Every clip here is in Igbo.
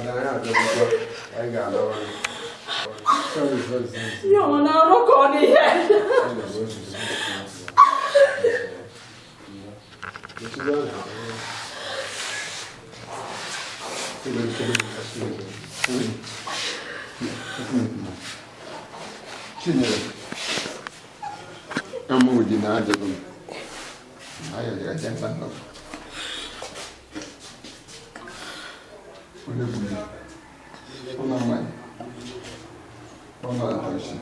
Ada, anyị abịakwukwa. Anyị ga-alawa. Sorry, sorry, sorry. Ihe ọ na-arụ ka ọ n'ihe. Chinyere, amụ dị na adịghị m. Anyị ga-eje mba nnọkọ. Onye bụ gị? Ụlọ mmanya. Ụlọ atọchi.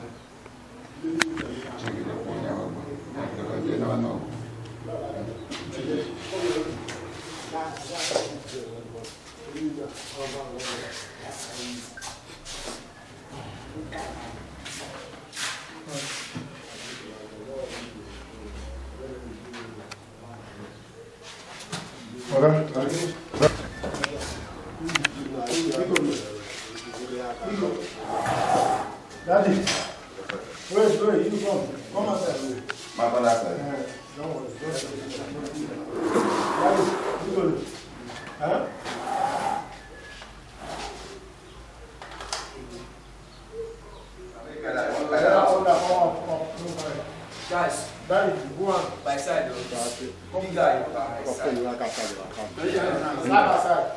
Chigide kwụ onye ahụ bụ. Ya bịara jee n'ọnụ ọgụ. Daddy, wait, wait, you come. Come outside. Wait. My father said. Don't worry. Don't worry. Daddy, you go. Huh? Guys, Daddy, go on. by side though. Big guy, by side. Side by side.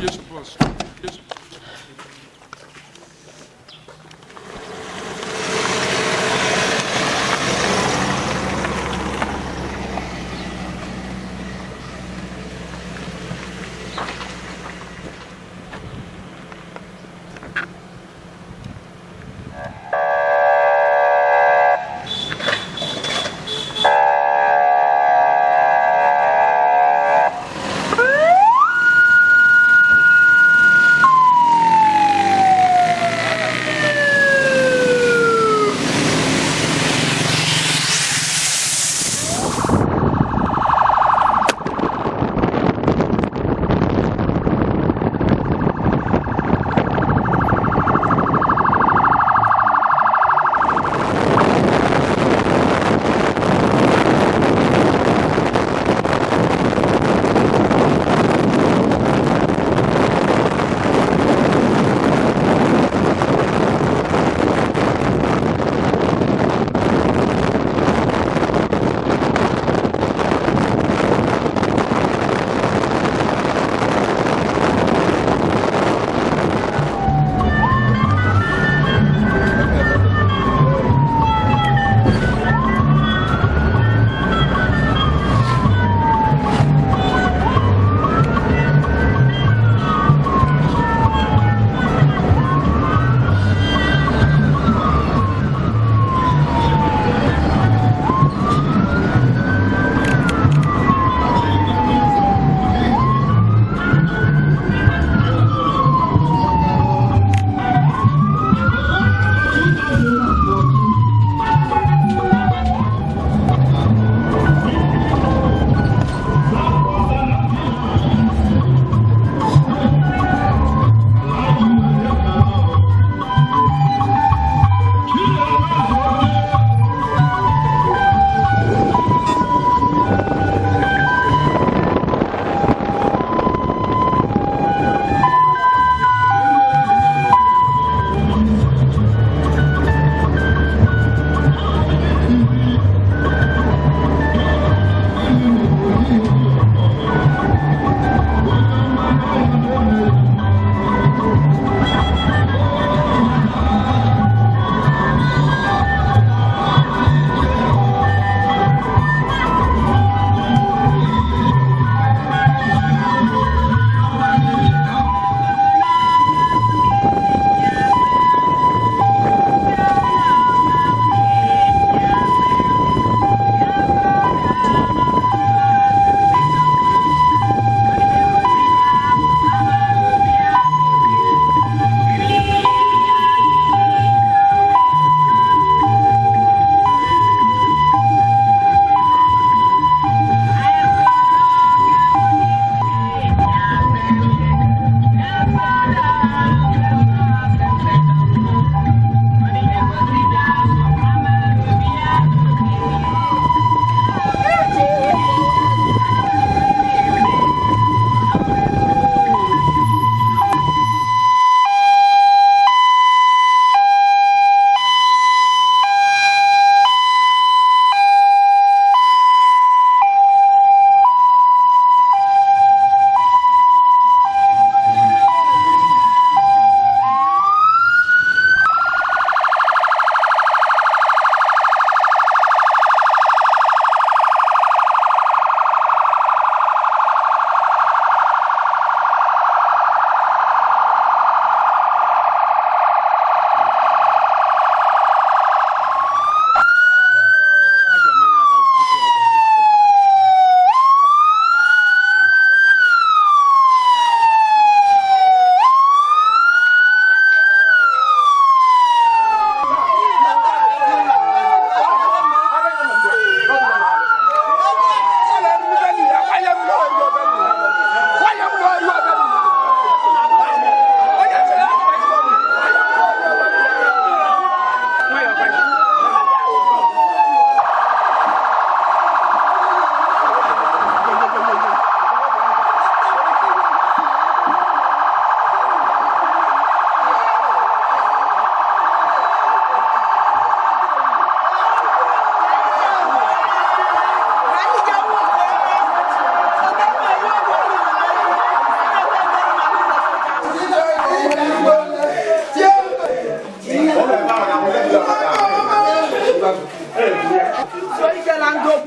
Yes, boss. Yes.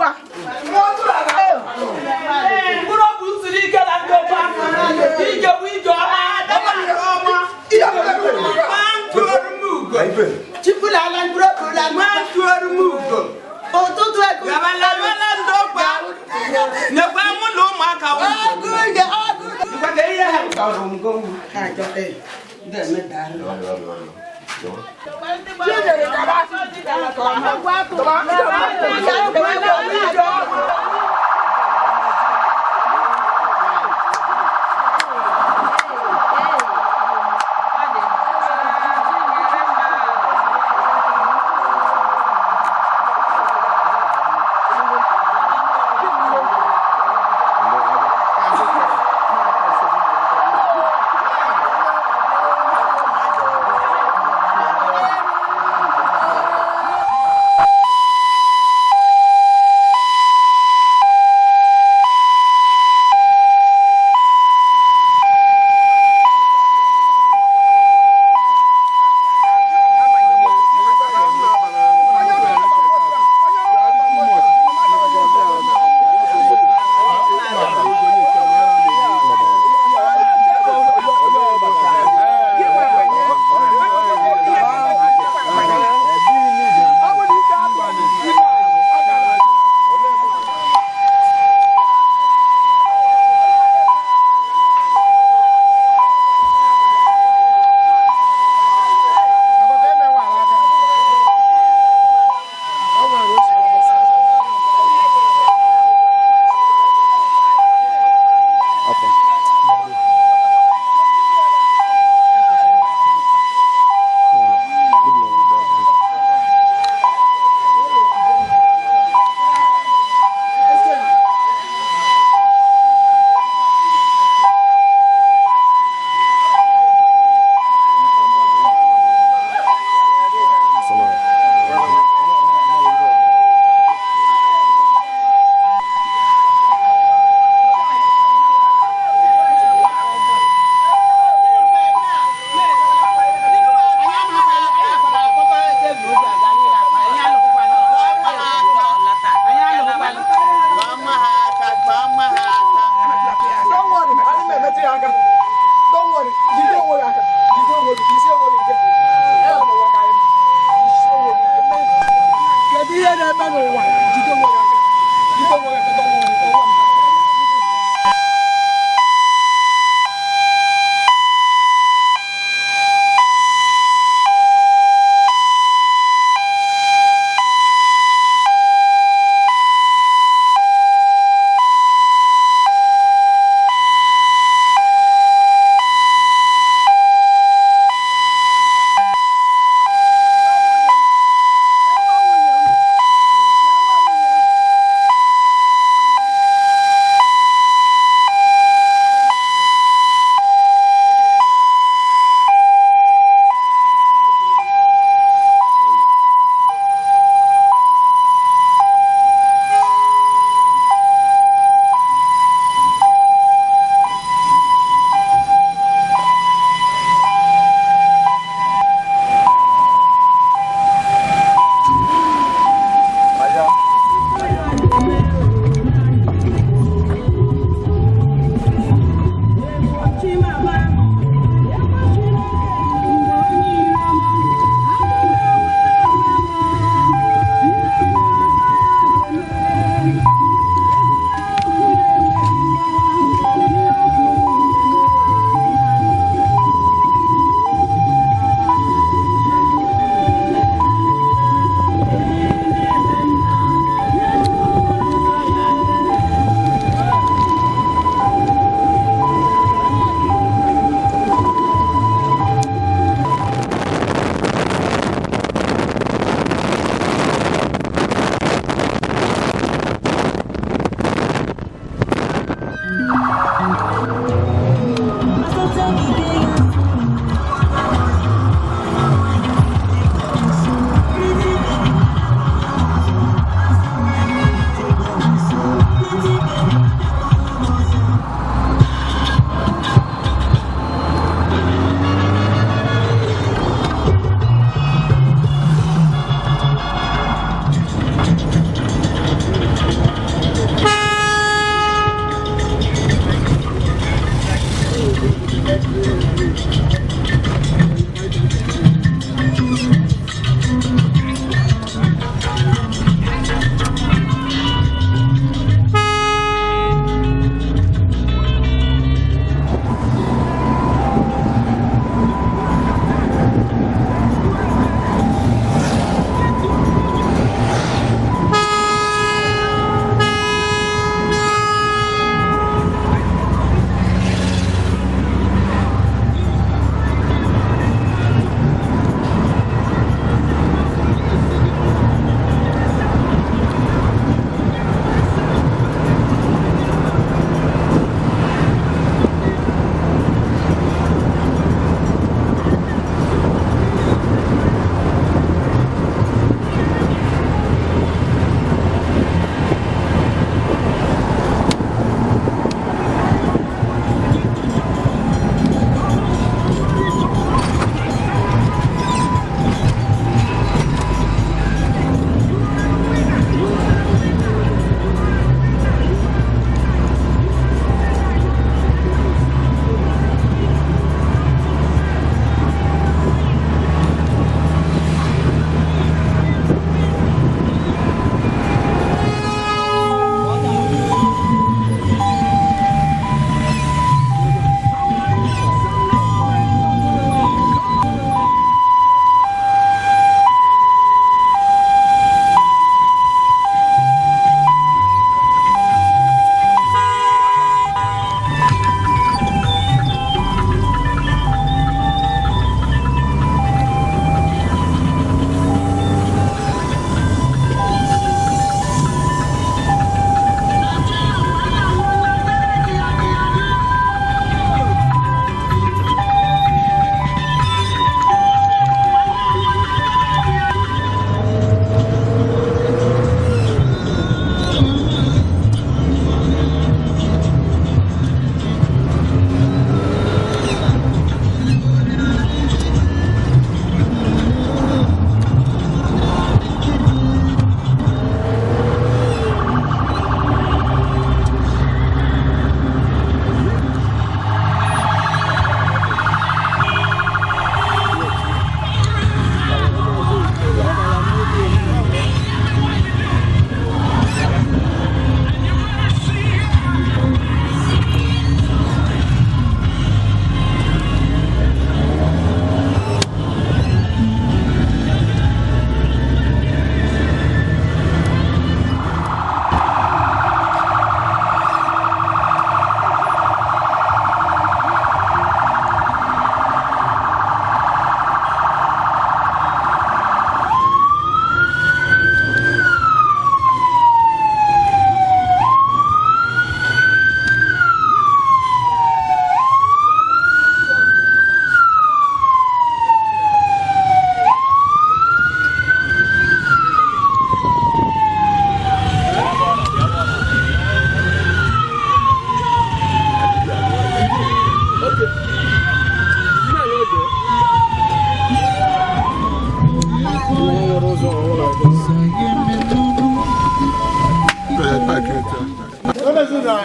ndokwa. Mkpụrụ ọgwụ siri ike na ndokwa. Ije bụ ije ọma. Ọma. Chipulala mkpụrụ ọgwụ la ụtụtụ ego. Nyekwa mụ na ụmụaka Ọgụ ije ọgụ. ihe ha chọrọ ngo Ha chọta ya. Ndị emedara. Chinyere gaba.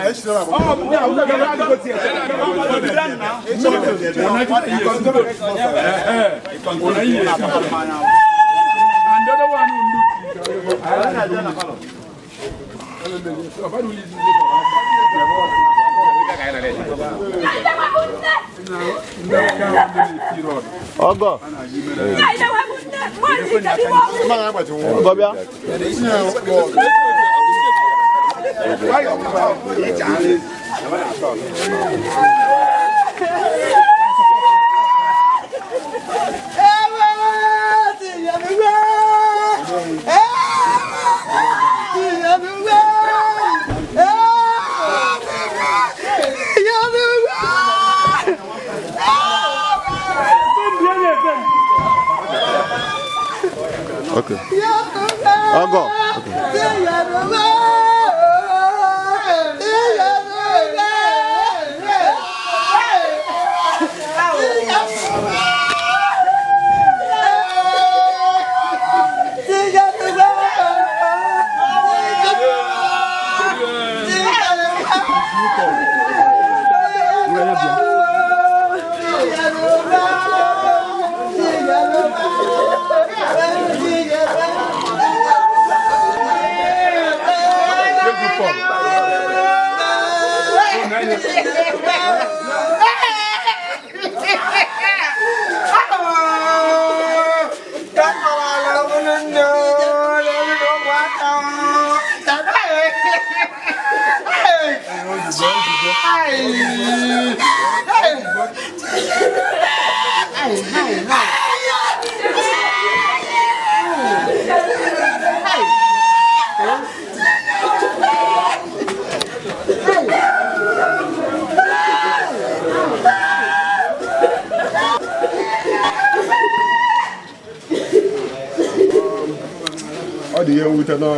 And the other one who Ọgọ. Ọgọ bịa. Okay. Ọgọ. Okay. Ọ dị ihe mwute na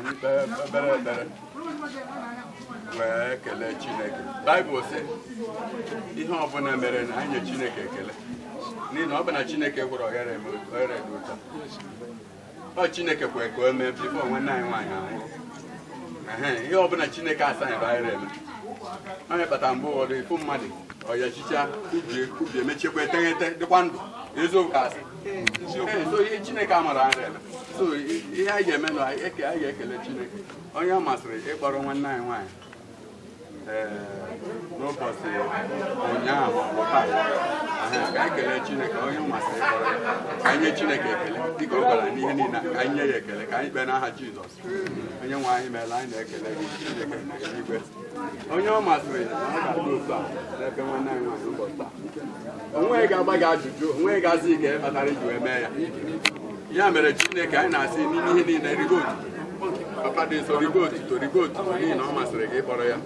Anyị kpee obere ekpere wee kelee Chineke. Baịbụl sị ihe ọbụla mere na anyị nye Chineke ekele, n'ihi na ọ bụ na Chineke kwere oghere oghere dị ụtọ. Ọ Chineke kwe ka o mee before nwanne anyị nwaanyị anwụrụ. Ehe, ihe ọbụla Chineke asaghị bụ anyị eme. Onye kpatara mgbe ụfọdụ ịfụ mmadụ ọya chicha kubie kubie mechiekwa eteghete dịkwa ndụ, eziokwu ka asị. Ee, so ihe Chineke amara anyị eme. So ihe anyị ga-eme na eke anyị ga-ekele Chineke. Onye ọ masịrị ịkpọrọ nwanne anyị nwaanyị ee n'ụbọchị ụnyaahụ ma ọ bụ taa. Ehe, ka anyị kelee Chineke. Onye ọ masịrị ịkpọrọ ya, ka anyị nye Chineke ekele dịka ọ gwara n'ihe niile a, ka anyị nye ya ekele. Ka anyị kpee n'aha Jizọs. Onye nwe anyị meela, anyị na-ekele gị, Chineke nke eluigwe. Onye ọ masịrị na ọ ga-adị otu a n'ebe nwanne anyị nwaanyị ụbọchị taa, onweghị ga-agba gị ajụjụ, onweghị ga-azị ike kpatara iji wee mee ya. Ya mere, Chineke, anyị na-asị n'ime ihe niile, rigo otuto. Papa dị nsọ, rigo otuto, rigo otuto, n'ihi na ọ masịrị gị ịkpọrọ ya.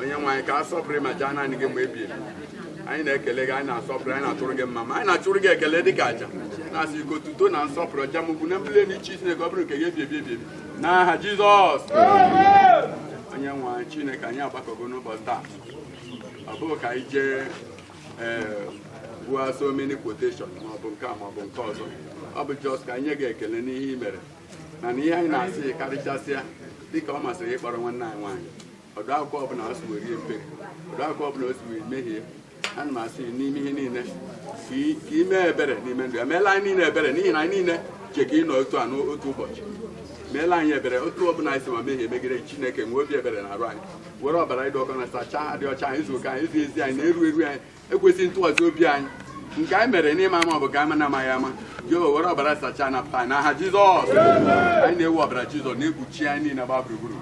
Onye nwe anyị, ka a sọpụrụ ma jaa naanị gị mgbe ebi ebi. Anyị na-ekele gị, anyị na-asọpụrụ, anyị na-atụrụ gị mma, ma anyị na-achụrụ gị ekele dịka àjà, na-asị iko otuto na nsọpụrụ, ọja mugbu na mbuli elu iche Chineke, ọ bụrụ nke gị ebi ebi ebi ebi, n'aha Jizọs. Onye nwe anyị Chineke, anyị agbakọgo n'ụbọchị taa, ọ bụghị ka anyị jee ee gbuo so many quotation ma ọ bụ nke a ma ọ bụ nke ọzọ. Ọ bụ just ka anyị nye gị ekele n'ihe i mere na na ihe anyị na-asị karịchasịa, dịka ọ masịrị ịkpọrọ nwanne anyị nwaanyị, ọdụ akwụkwọ ọbụla o si were rie mpe, ọdụ akwụkwọ ọbụla o si were mehie, ana m asị n'ime ihe niile ka ị mee ebere n'ime ndụ ya. Meela anyị niile ebere, n'ihi na anyị niile che ka ị nọ otu a n'otu ụbọchị. Meela anyị ebere otu ọbụla anyị si ma mehie megide Chineke. Nwee obi ebere na arụ anyị, were ọbara ịdị ọkụ na sachaa ha dị ọcha anyị, izu oke anyị, izi ezi anyị, na-eru eru anyị, ekwesịghị ntụkwasị obi anyị, nke anyị mere n'ịma ama ọ bụ ka anyị na-amaghị ama. Jehova, were ọbara sachaa napụta anyị n'aha Jizọs. Anyị na-ewu ọbara Jizọs na-ekpuchi anyị niile gba gburugburu,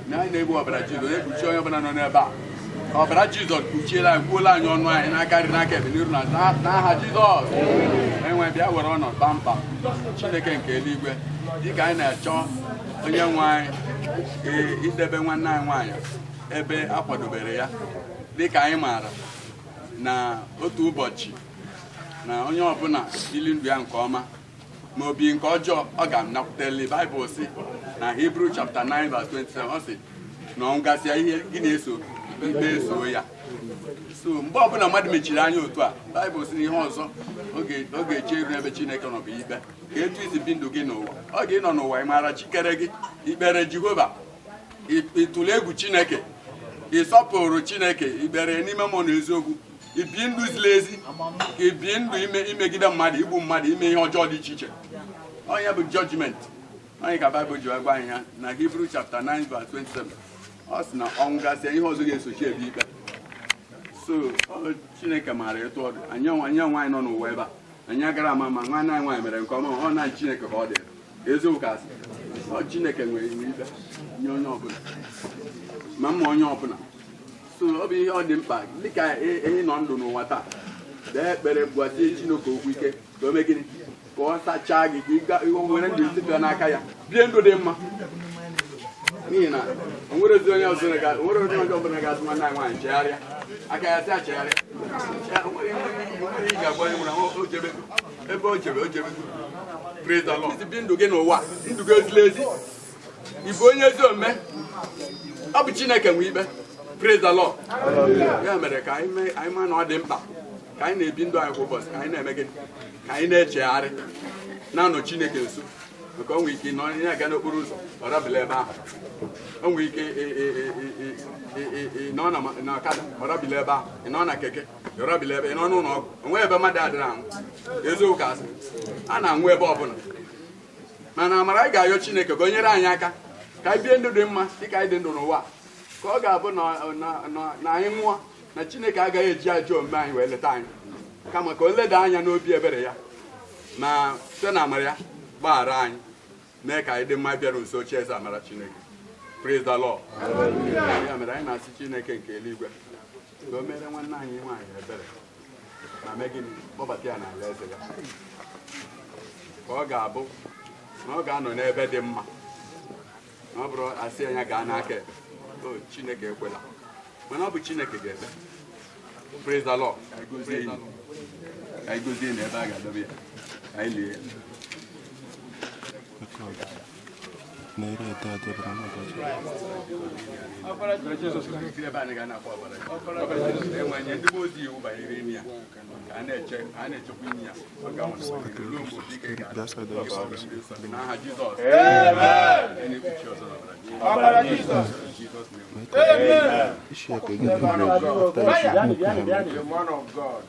na anyị na-ewu ọbara Jizọs na-ekpuchi onye ọbụla nọ n'ebe a. Ọbara Jizọs kpuchiela anyị, kwuola anyị ọnụ anyị n'aka nri, n'aka ekpe, n'iru na n'aha Jizọs. Enwe bịa were ọnọdụ kpamkpam, Chineke nke eluigwe, dịka anyị na-achọ onye nwe anyị ee idebe nwanne anyị nwaanyị ebe a kwadobere ya, dịka anyị maara na otu ụbọchị na onye ọbụla bili ndụ ya nke ọma ma obi nke ọjọọ, ọ ga-anakwuteli. Baịbụl si na Hebrew chapter 9 verse 27, ọ sị na ọ gasịa ihe gị na-eso ikpe eso ya. So mgbe ọbụla mmadụ mechiri anya otu a, Baịbụl si na ihe ọzọ ọ ga-eche iru n'ebe Chineke nọ bụ ikpe. Ka etu isi bi ndụ gị n'ụwa, ọ ga-ịnọ n'ụwa, ị maara chikere gị ikpere Jehova, ị tụrụ egwu Chineke, ị sọpụrụ Chineke, ikpere n'ime mmụọ na eziokwu, ibi ndụ ziri ezi, ka ibi ndụ ime imegide mmadụ, igbu mmadụ, ime ihe ọjọọ dị iche iche. Onye bụ judgment onye ka Baịbụl ji gwa anyị ya na Hebrew chapter 9 verse 27. Ọ sị na ọnwụ gasịa, ihe ọzọ ga-esochi ebe ikpe. So ọ Chineke maara etu ọ dị. Anyị onwe anyị nọ n'ụwa ebe a, anyị agara ama ma nwanne anyị nwaanyị mere nke ọma. Ọ na Chineke ka ọ dị, eziokwu ka asị. Ọ Chineke nwere iwu ikpe nye onye ọbụla ma mma onye ọbụla. So ọ bụ ihe ọ dị mkpa, dịka ehi nọ ndụ n'ụwa taa, dee ekpere, gwazie Chineke okwu ike ka o mee gịnị, ka ọ sachaa gị, ka ị were ndụ site n'aka ya bie ndụ dị mma, n'ihi na o nwere ozi onye ọzọ o nwere onye ọzọ ọbụla ga-azụ nwanne anyị nwaanyị chegharịa aka ya sị achegharịa. O nwere ihe ị ga-agwa onye nwere o jebego ebe o jebe, o jebego. Praise the Lord. Isi bi ndụ gị n'ụwa, ndụ gị ezili ezi, ị bụ onye ezi omume, ọ bụ Chineke nwe ikpe. Praise the Lord. Ya mere ka anyị mee anyị ma na ọ dị mkpa ka anyị na-ebi ndụ anyị kwa ụbọchị, ka anyị na-eme gịnị, ka anyị na-echegharị, na-anọ Chineke nso, maka o nwere ike ịnọ na-aga n'okporo ụzọ, ọ rabịla ebe ahụ. O nwere ike ị nọ na ọkada, ọ rabịla ebe ahụ. Ị nọ na keke, ọ rabịla ebe. Ị nọ n'ụlọ ọgwụ, o nweghị ebe mmadụ adịrị anwụ. Eziokwu ka asị, a na-anwụ ebe ọbụla. Mana amara anyị ga-ayọ Chineke ka o nyere anyị aka ka anyị bie ndụ dị mma dịka anyị dị ndụ n'ụwa, ka ọ ga-abụ na anyị nwụọ, na Chineke agaghị eji ajọ omume anyị wee leta anyị, kama ka o leda anya n'obi ebere ya ma site na amara ya gbaghara anyị, mee ka anyị dị mma bịara nso oche eze amara Chineke. Praise the Lord. Ya mere anyị na-asị Chineke nke eluigwe ka o mere nwanne anyị nwaanyị ebere ma mee gịnị, kpọbata ya n'ala eze ya, ka ọ ga-abụ na ọ ga-anọ n'ebe dị mma, na ọ bụrụ asị ya gaa n'aka ekpe. O Chineke ekwela, mana ọ bụ Chineke ga-ekpe. Praise the Lord. Ka anyị gozie enyi, ka anyị gozie na ebe a ga-adọbe ya, ka anyị lie ya. Ebe anyị ga na-akpọ ọbara enwenye ndị mmụọ ozi iwu banyere imi ya ka a na-eche a na-echekwa imi ya maka ruo mgbe obi ike ga-adị n'aha Jizọs. Amen. Na-ekpuchi ọzọ n'ọbara Jizọs. Jizọs name. The man of God.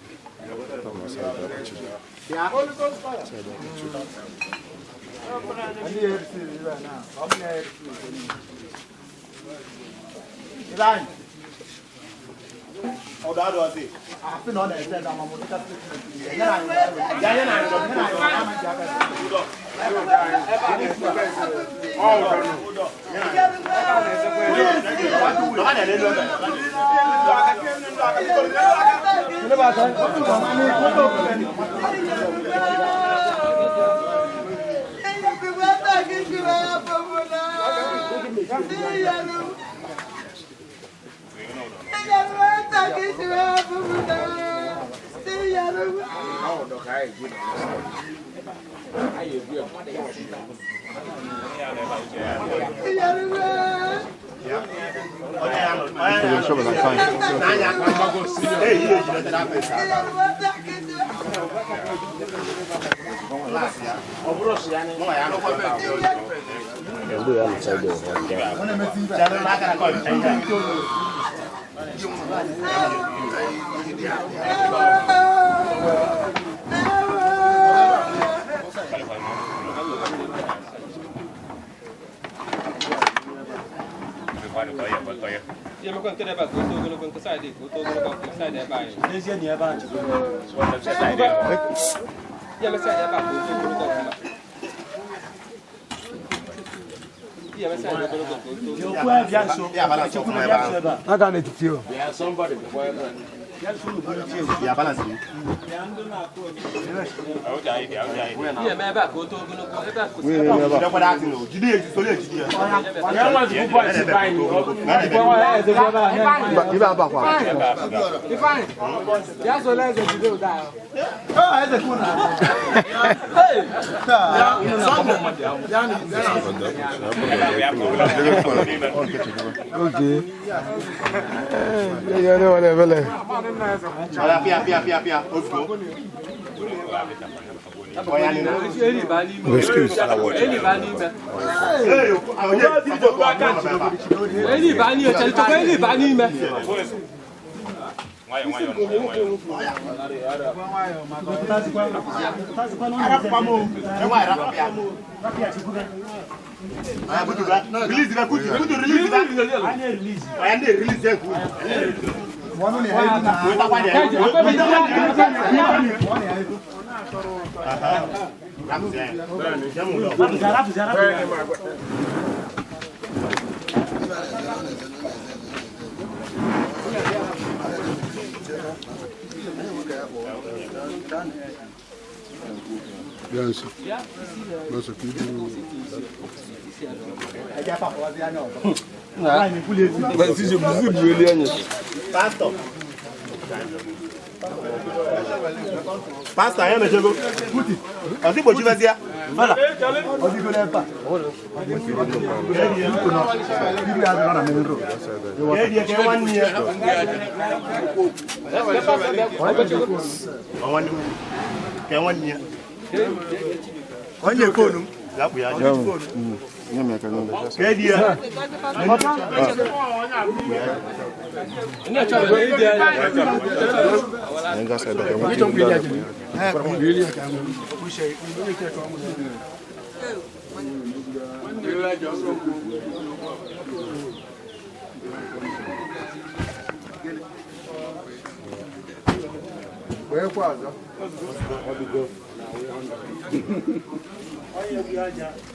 Pastor, I am a jago. Put it. I think what you was here.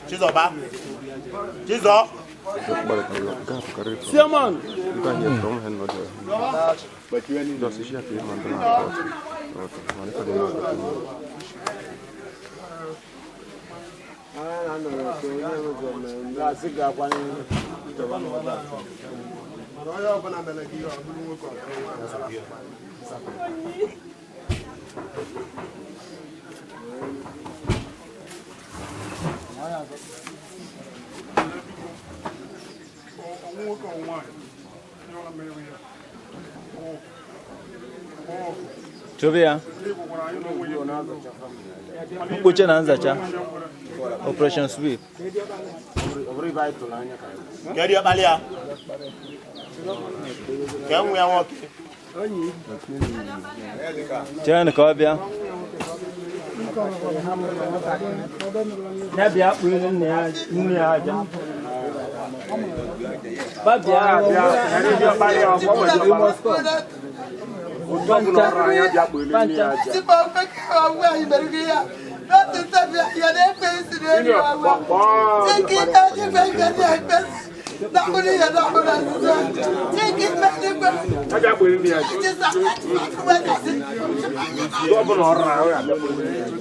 Chizoba. Chizo. Siaman. Nwoke ọ nwaanyị, onye ọbụla mere ihe ọgụ. Chụbụ ya. Ndị Igbo gwara anyị na onwe ya Mkpocha na nzacha. Operation Sweep. Kedu ọkpali ya? Ka nwa ya nwoke. Chere ka ọ bịa. Ya bịa kpụrụ nne ya nne ya aja. Ba bịa. Kedu ọkpali ya? Ọ nwere ọkpala. Otu ọbụla ọrụ anya bịa kpụrụ nne ya aja. Ya bịa kpụrụ nne ya aja. Otu ọbụla ọrụ anya ya bịa kpụrụ nne ya aja.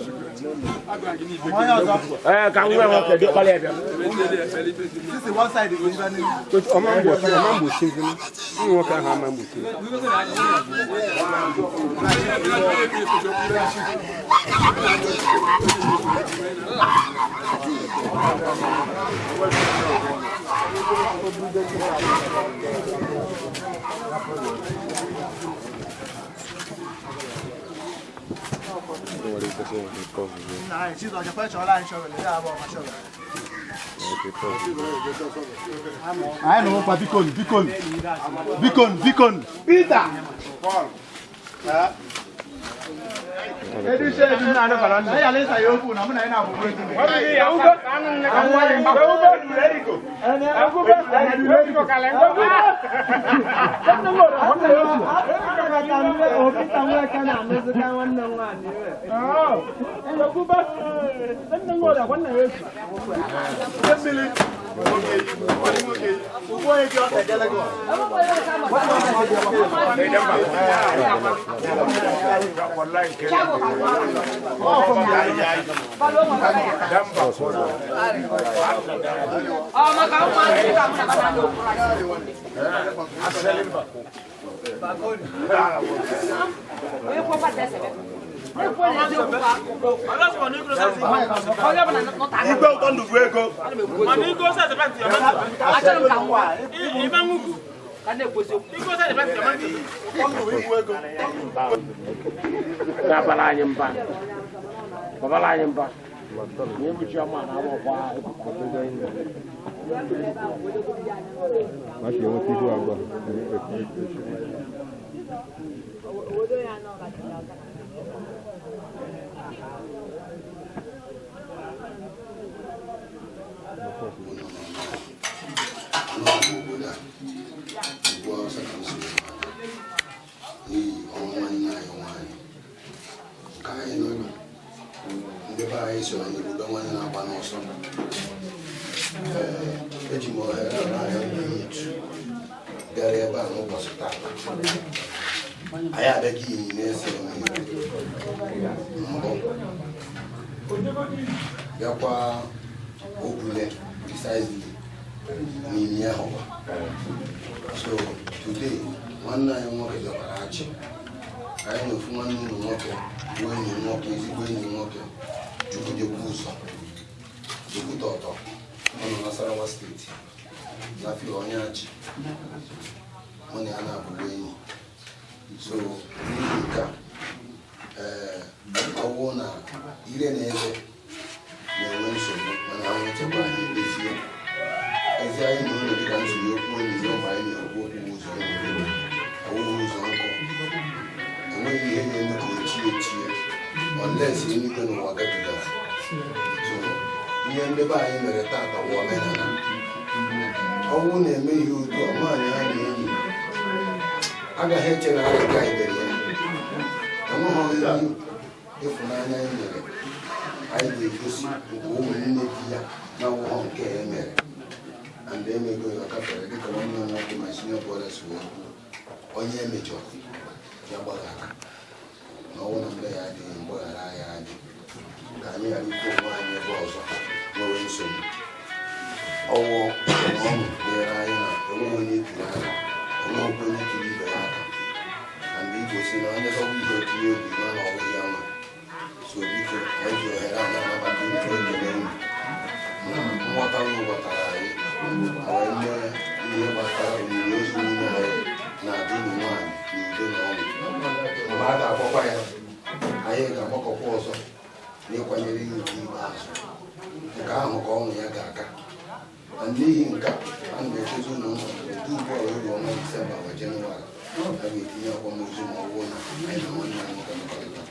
Ee, ka nwa ya nwoke dị ọkpali ya bịa. Ọma mgbochi, ọma mgbochi ụmụ nwoke ahụ ama mgbochi. Anyị nọ nkwa bikonu bikonu bikonu bikonu. Peter. Igwe ụtọ ndụ bụ ego. Babala anyị mba. Babala anyị mba. Na egwu chiọma na-agbakwa ekuku. N'ọgụ obodo a ugbu Awụsa ka m si wee mara n'ihi ọnwụ nwanne anyị nwaanyị nke anyị nụrụ. Ndị be anyị so anyị bube nwanne na-agba n'ọsọ. Ee, eji m ohere a na-arịọ ndị youth bịara ebe a n'ụbọchị taa. Anyị abịaghị iyi na-ese mbụ bịakwa obule precisely n'ime ahụ kwa. So today nwanne anyị nwoke bịakwara achị anyị na ofu nwanne ụlọ nwoke bụ enyi m nwoke, ezigbo enyi m nwoke, Chukwudekwu ụzọ Jekwute ọtọ. Ọ nọ Nasarawa Steeti na onye achị mụ na ya na-abụbu enyi. So n'ihi nke a, ee, ọ bụrụ na ire na eze na-enwe nsogbu, mana ha nwechakwa anyị ekpezie ezi anyị na ụlọ dịka nsogbu okwu enyi ya mgbe anyị na-ekwu okwu ụzọ enyi ọwụwa ụzọ nkụ enweghị ihe na-eme ka ochie ochie unless eluigwe n'ụwa gabigara. So ihe ndị be anyị mere tata bụ omenala. Ọnwụ na-eme ihe otu a, nwaanyị a na-enyi agaghị eche na anyị ga ibere ya. Enweghị onye ịfụnanya anyị mere anyị ga-egosi nke ụmụnne di ya na nwụọ nke ya mere and emego ya gafere. Dịka nwanne m nwoke, my senior brother, si wee kwuo, onye emejọrọ ya gbaghara na ọnwụ na mgbe ya adịghị mgbaghara ya adị ka anyị ghara ikwu onwe anyị ebe ọzọ nwere nsogbu. Ọwụ ọṅụ dịrị anyị na enweghị onye tiri aka, enweghị onye tiri ibe ya aka na ndị Igbo si na onye zọgbu ihe tinye obi ma na ọwụ ya nwe. So biko, anyị ji ohere a na-anabata unu, ekele unu na nghọta unu ghọtara anyị wee mee ihe gbasara. Disemba ma Jenụwarị a ga-etinye akwamozu ma ọ bụrụ na anyị na nwanne anyị nwoke mekọrịta.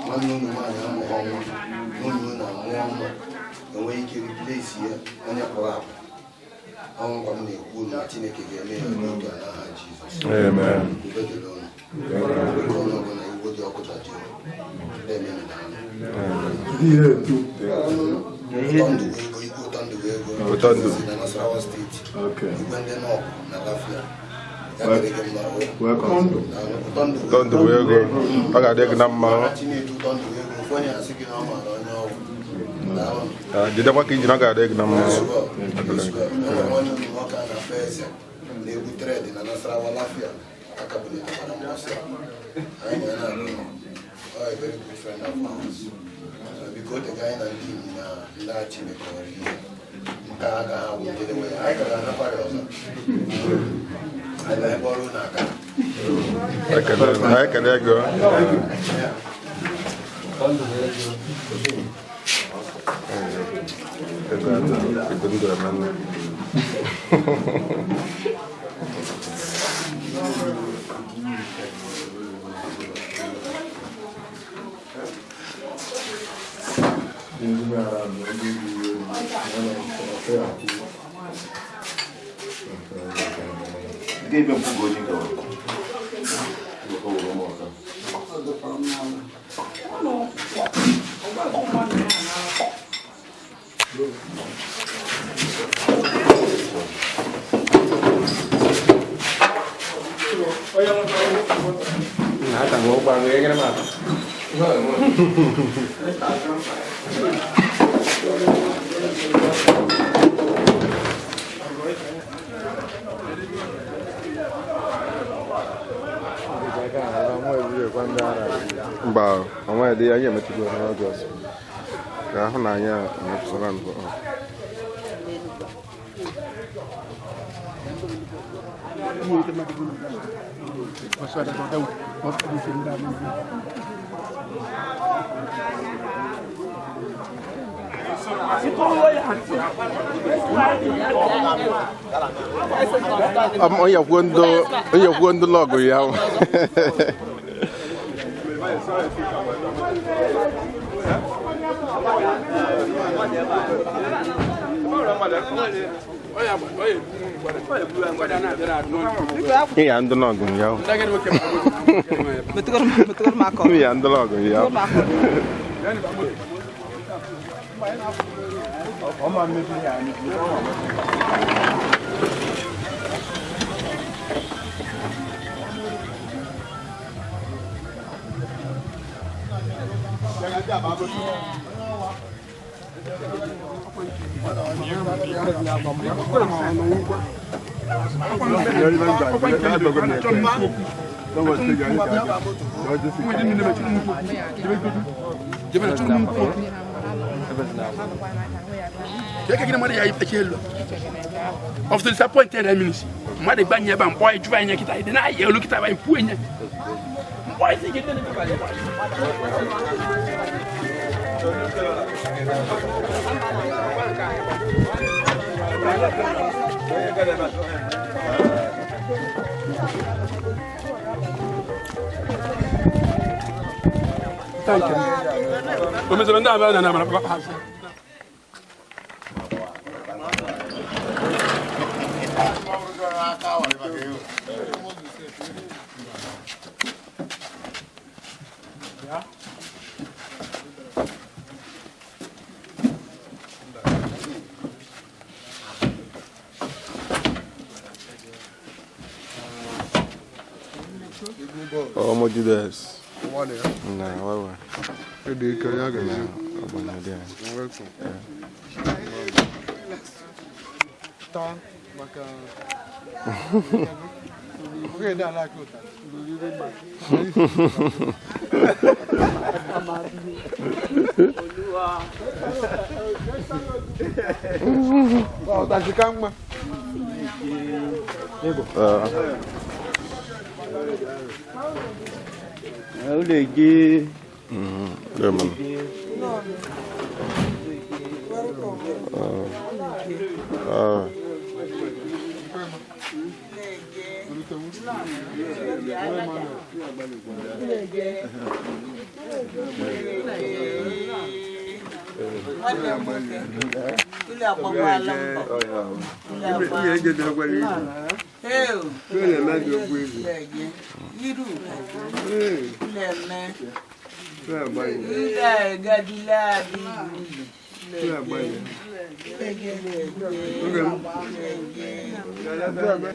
Nwanne unu nwaanyị amụghị ọnwa, nwunye unu amụọ nwa, enweghị ike replace ya onye pụrụ apụ. Ọnwụ m na-ekwu na Chineke ga-eme ya n'otu a n'aha Jizọs. Amen. Udo dịrị unu. Biko onye ọbụla iwe dị ọkụ dajụọ. Ụtọ ndụ bụ ego, igwe ụtọ ndụ bụ ego. Ụtọ ndụ. Si na Nasarawa steeti. Okay. Igwe ndị Nọọbụ na Lafia. Ya dịrị gị mma. Welcome. Daalụ. Ụtọ ndụ Ụtọ ndụ bụ ego. Ọ ga-adị gị na mma. Chinedu ụtọ ndụ bụ ego. Ofu onye asị gị na ọ maara onye ọgwụ. Daalụ. Ah, Jidekwa ka iji na ọ ga-adị gị na mma. Enwere nwanne m nwoke a na-akpọ Eze na-egwu tred na Nasarawa Lafia aka bulitekwara mbọsị a. Anyị na ya na-arụ ụlọ. Ọ a very good friend of ours. So, biko o tego anyị na ndị Igbo na ndị Achị mekọrọ ihe. Nke a agaghị agwụ njedebe ya. Anyị ka ga-anakwa ya ọzọ. Anyị ga-ebe ọrụ na-aga. Anyị ekele gị. Ego ndụ eme. Mba, onwe dị anyị emetụgo ha ọjọọ ka ahụ na anyị emetụla mbụ. Onye kwuo ndị lọgụ ya. Iya ndị lọgụ ya. Iya ndị lọgụ ya. Of the disappointed ministry. Mmadụ gbanye ebe a mkpọ ịjụ anya kịta ịdị na-ayị elu kịta ba ikwu enye mkpọ isi gị dị Thank you. Ọmọ Judas. Na wawa. Nwanne m nwoke, ụlọ agbakwala mbọ. Ee o. Leje. Iru. Leme. Ile gadila bi. Leje. Leje. Leje.